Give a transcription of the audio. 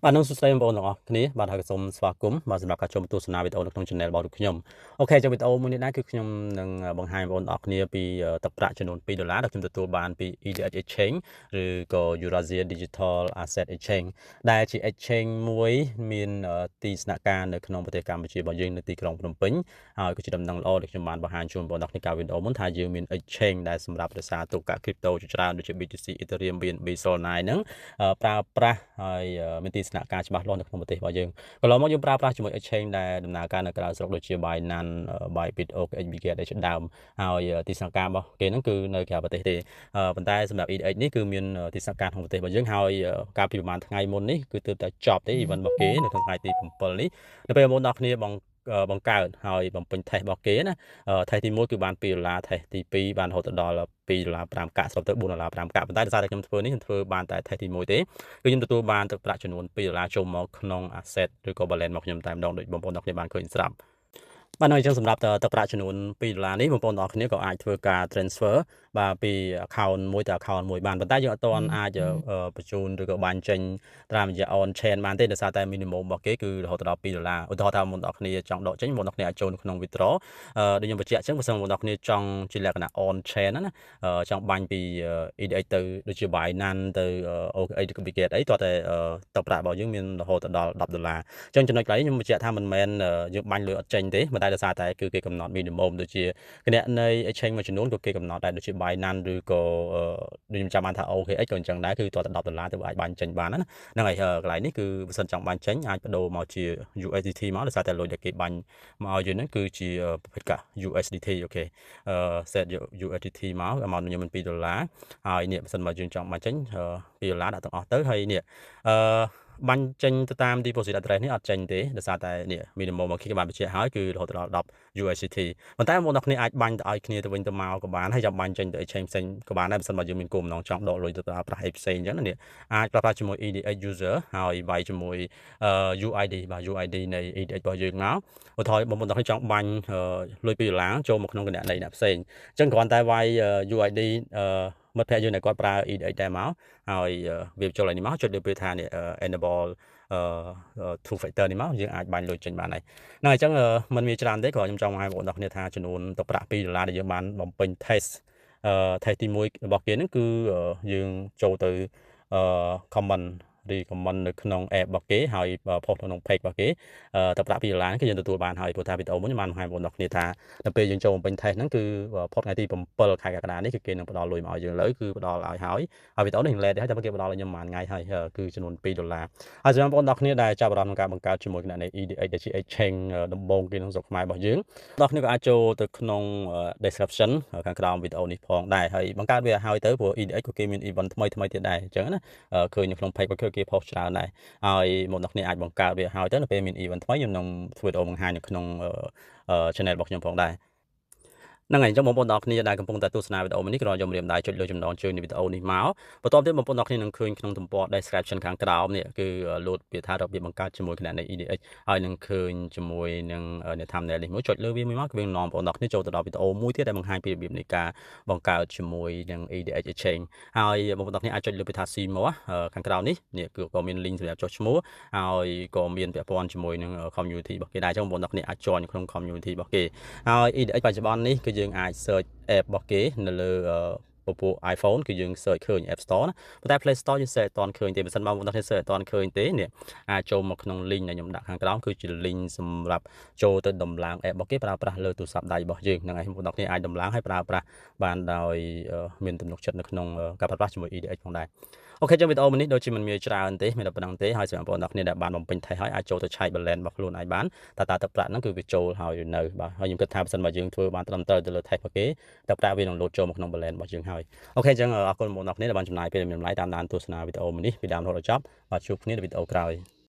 បាទនឹងសួស្តីបងប្អូនទាំងអស់គ្នាបាទហើយក៏សូមស្វាគមន៍បាទសម្រាប់ការចូលមកទស្សនាវីដេអូនៅក្នុង Channel របស់ខ្ញុំ។ OK ចុះវីដេអូមួយនេះដែរគឺខ្ញុំនឹងបង្ហាញបងប្អូនទាំងអស់គ្នាពីទឹកប្រាក់ចំនួន2ដុល្លារដែលខ្ញុំទទួលបានពី EDX Exchange ឬក៏ Eurasia Digital Asset Exchange ដែលជា exchange មួយមានទីស្នាក់ការនៅក្នុងប្រទេសកម្ពុជារបស់យើងនៅទីក្រុងភ្នំពេញហើយក៏ជាដំណឹងល្អដែលខ្ញុំបានបង្ហាញជូនបងប្អូនទាំងអស់គ្នាកាលវីដេអូមុនថាយើងមាន exchange ដែលសម្រាប់រក្សាទុកកាក់ crypto ជាច្រើនដូចជា BTC, Ethereum, BNB, Solana ហ្នឹងប្រើប្រាស់ហើយមានទីស្នាក់ការច្បាស់លាស់នៅក្នុងប្រទេសរបស់យើងកន្លងមកយើងប្រើប្រាស់ជាមួយ exchange ដែលដំណើរការនៅក្រៅស្រុកដូចជា Binance, Bybit, OKX, Bitget ដែលជាដើមហើយទីស្នាក់ការរបស់គេហ្នឹងគឺនៅក្រៅប្រទេសទេប៉ុន្តែសម្រាប់ EDX នេះគឺមានទីស្នាក់ការក្នុងប្រទេសរបស់យើងហើយកាលពីប្រហែលថ្ងៃមុននេះគឺទើបតែចប់ទេ event របស់គេនៅក្នុងថ្ងៃទី7នេះនៅពេលបងប្អូនដល់គ្នាបងបង្កើតហើយបំពេញ test របស់គេណាតេស្តទី1គឺបាន2ដុល្លារតេស្តទី2បានរហូតដល់2ដុល្លារ5កាក់សរុបទៅ4ដុល្លារ5កាក់ប៉ុន្តែដោយសារតែខ្ញុំធ្វើនេះខ្ញុំធ្វើបានតែតេស្តទី1ទេគឺខ្ញុំទទួលបានទឹកប្រាក់ចំនួន2ដុល្លារចូលមកក្នុង asset ឬក៏ balance របស់ខ្ញុំតែម្ដងដូចបងប្អូនទាំងគ្នាបានឃើញស្រាប់បាទហើយអញ្ចឹងសម្រាប់ទឹកប្រាក់ចំនួន2ដុល្លារនេះបងប្អូនទាំងអស់គ្នាក៏អាចធ្វើការ transfer បាទពី account មួយទៅ account មួយបានប៉ុន្តែយើងអត់ទាន់អាចបញ្ជូនឬក៏បាញ់ចេញតាមរយៈ on chain បានទេដោយសារតែ minimum របស់គេគឺរហូតដល់2ដុល្លារឧទាហរណ៍ថាបងប្អូនទាំងអស់គ្នាចង់ដកចេញបងប្អូនទាំងគ្នាអាចចូលក្នុង withdraw ដូចខ្ញុំបញ្ជាក់អញ្ចឹងបើសិនបងប្អូនទាំងគ្នាចង់ជាលក្ខណៈ on chain ណាចង់បាញ់ពី EDX ទៅដូចជា Binance ទៅ OKX ឬក៏ Bitget អីតោះតែទឹកប្រាក់របស់យើងមានរហូតដល់10ដុល្លារអញ្ចឹងចំណុចកន្លែងខ្ញុំបញ្ជាក់ថាមិនមែនយើងបាញ់លុយអត់ចេញទេប៉ុន្តែដោយសារតែគឺគេកំណត់ minimum ដូចជាគណនី exchange មួយចំនួនក៏គេកំណត់ដែរដូចជា Binance ឬក៏ដូចខ្ញុំចាំបានថា OKX ក៏អញ្ចឹងដែរគឺតើ10ដុល្លារទៅអាចបាញ់ចេញបានណាហ្នឹងហើយកន្លែងនេះគឺបើសិនចង់បាញ់ចេញអាចបដូរមកជា USDT មកដោយសារតែលុយដែលគេបាញ់មកឲ្យយើងហ្នឹងគឺជាប្រភេទកាក់ USDT។ OK អឺ set USDT មក amount ខ្ញុំមាន2ដុល្លារហើយនេះបើសិនបើយើងចង់បាញ់ចេញ2ដុល្លារដាក់ទាំងអស់ទៅហើយនេះអឺបាញ់ចេញទៅតាម deposit address នេះអត់ចេញទេដោយសារតែនេះ minimum មកគេបានបញ្ជាក់ហើយគឺរហូតដល់10 USDT ប៉ុន្តែបងប្អូនគ្នាអាចបាញ់ទៅឲ្យគ្នាទៅវិញទៅមកក៏បានហើយចាំបាញ់ចេញទៅ exchange ផ្សេងក៏បានដែរបើសិនបើយើងមានគោលបំណងចង់ដកលុយទៅប្រើប្រាស់អីផ្សេងអញ្ចឹងនេះអាចប្រើប្រាស់ជាមួយ EDX user ហើយវាយជាមួយ UID បាទ UID នៃ EDX របស់យើងមកឧទាហរណ៍បងប្អូនទាំងចង់បាញ់លុយ2ដុល្លារចូលមកក្នុងគណនីអ្នកផ្សេងអញ្ចឹងគ្រាន់តែវាយ UID មិត្តភ័ក្តិយើងដែលគាត់ប្រើ EDX ដែរមកហើយវាចូលឲ្យនេះមកចុចលើពាក្យថានេះ enable two factor នេះមកយើងអាចបាញ់លុយចេញបានហើយហ្នឹងអញ្ចឹងมันមានច្រើនទេគ្រាន់ខ្ញុំចង់បង្ហាញបងប្អូនទាំងគ្នាថាចំនួនទឹកប្រាក់2ដុល្លារដែលយើងបានបំពេញ test test ទី1របស់គេហ្នឹងគឺយើងចូលទៅ comment ឬ comment នៅក្នុង app របស់គេហើយ post ក្នុង page របស់គេទឹកប្រាក់2ដុល្លារគឺយើងទទួលបានហើយព្រោះថាវីដេអូមុនខ្ញុំបានបង្ហាញបងប្អូនគ្នាថាដល់ពេលយើងចូលបំពេញ test ហ្នឹងគឺផុតថ្ងៃទី7ខែកក្កដានេះគឺគេនឹងផ្ដល់លុយមកឲ្យយើងលើគឺផ្ដល់ឲ្យហើយហើយវីដេអូនេះ late ហើយតែគេផ្ដល់ឲ្យខ្ញុំប្រហែលថ្ងៃហើយគឺចំនួន2ដុល្លារហើយសម្រាប់បងប្អូនទាំងគ្នាដែលចាប់អារម្មណ៍ក្នុងការបង្កើតជាមួយគណនី EDX ដែលជា exchange ដំបូងគេក្នុងស្រុកខ្មែររបស់យើងបងប្អូនគ្នាក៏អាចចូលទៅក្នុង description ខាងក្រោមវីដេអូនេះផងដែរហើយបង្កើតវាឲ្យទៅព្រោះ EDX ក៏គេមាន event ថ្មីថ្មីទៀតដែរអញ្ចឹងណាឃើញនៅក្នុង page របស់គេគេ post ច្រើនដែរហើយមកដល់គ្នាអាចបង្កើតវាឲ្យទៅនៅពេលមាន event ថ្មីខ្ញុំនឹងធ្វើវីដេអូបង្ហាញនៅក្នុង channel របស់ខ្ញុំផងដែរហ្នឹងហើយអញ្ចឹងបងប្អូនទាំងគ្នាដែលកំពុងតែទស្សនាវីដេអូនេះគ្រាន់តែយកម្រាមដៃចុចលើចំណងជើងនៃវីដេអូនេះមកបន្ទាប់ទៀតបងប្អូនទាំងគ្នានឹងឃើញក្នុងទំព័រ description ខាងក្រោមនេះគឺលោតពាក្យថារបៀបបង្កើតជាមួយគណនី EDX ហើយនឹងឃើញជាមួយនឹងអ្នក thumbnail នេះមួយចុចលើវាមួយមកគឺវានាំបងប្អូនទាំងគ្នាចូលទៅដល់វីដេអូមួយទៀតដែលបង្ហាញពីរបៀបនៃការបង្កើតជាមួយនឹង EDX Exchange ហើយបងប្អូនទាំងគ្នាអាចចុចលើពាក្យថា see more ខាងក្រោមនេះនេះគឺក៏មាន link សម្រាប់ចុះឈ្មោះហើយក៏មានពាក់ព័ន្ធជាមួយនឹង community របស់គេដែរអញ្ចឹងបងប្អូនទាំងគ្នាអាច join ក្នុង community របស់គេហើយ EDX បច្ចុប្បន្ននេះគឺយើងអាច search app របស់គេនៅលើពពួក iPhone គឺយើង search ឃើញ App Store ណាប៉ុន្តែ Play Store យើង search អត់ទាន់ឃើញទេបើសិនបងប្អូនទាំង search អត់ទាន់ឃើញទេនេះអាចចូលមកក្នុង link ដែលខ្ញុំដាក់ខាងក្រោមគឺជា link សម្រាប់ចូលទៅដំឡើង app របស់គេប្រើប្រាស់លើទូរស័ព្ទដៃរបស់យើងហ្នឹងហើយបងប្អូនទាំងគ្នាអាចដំឡើងហើយប្រើប្រាស់បានដោយមានទំនុកចិត្តនៅក្នុងការប្រើប្រាស់ជាមួយ EDX ផងដែរ។ OK ចឹងវីដេអូនេះដូចជាមិនមានច្រើនទេមានតែប៉ុណ្្នឹងទេហើយសម្រាប់បងប្អូនទាំងគ្នាដែលបានបំពេញ test ហើយអាចចូលទៅឆែក balance របស់ខ្លួនឯងបានតើតើទឹកប្រាក់ហ្នឹងគឺវាចូលហើយឬនៅបាទហើយខ្ញុំគិតថាបើសិនបើយើងធ្វើបានត្រឹមត្រូវទៅលើ test របស់គេទឹកប្រាក់វានឹងលោតចូលមកក្នុង balance របស់យើងហើយ។ OK ចឹងអរគុណបងប្អូនទាំងគ្នាដែលបានចំណាយពេលមានតម្លៃតាមដានទស្សនាវីដេអូនេះពីដើមរហូតដល់ចប់បាទជួបគ្នានៅវីដេអូក្រោយ។